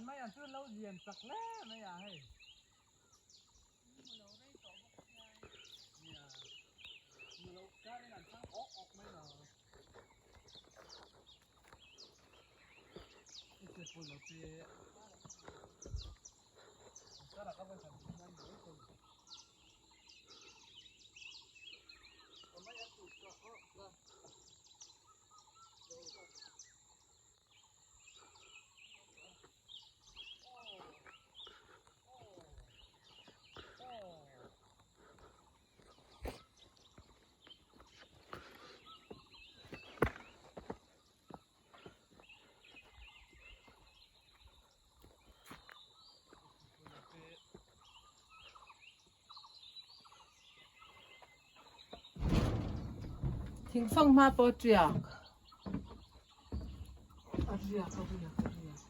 An mai an chu lo lian chak hle mai a hei. Thingfanghma pawh a tiak a riak a riak a riak.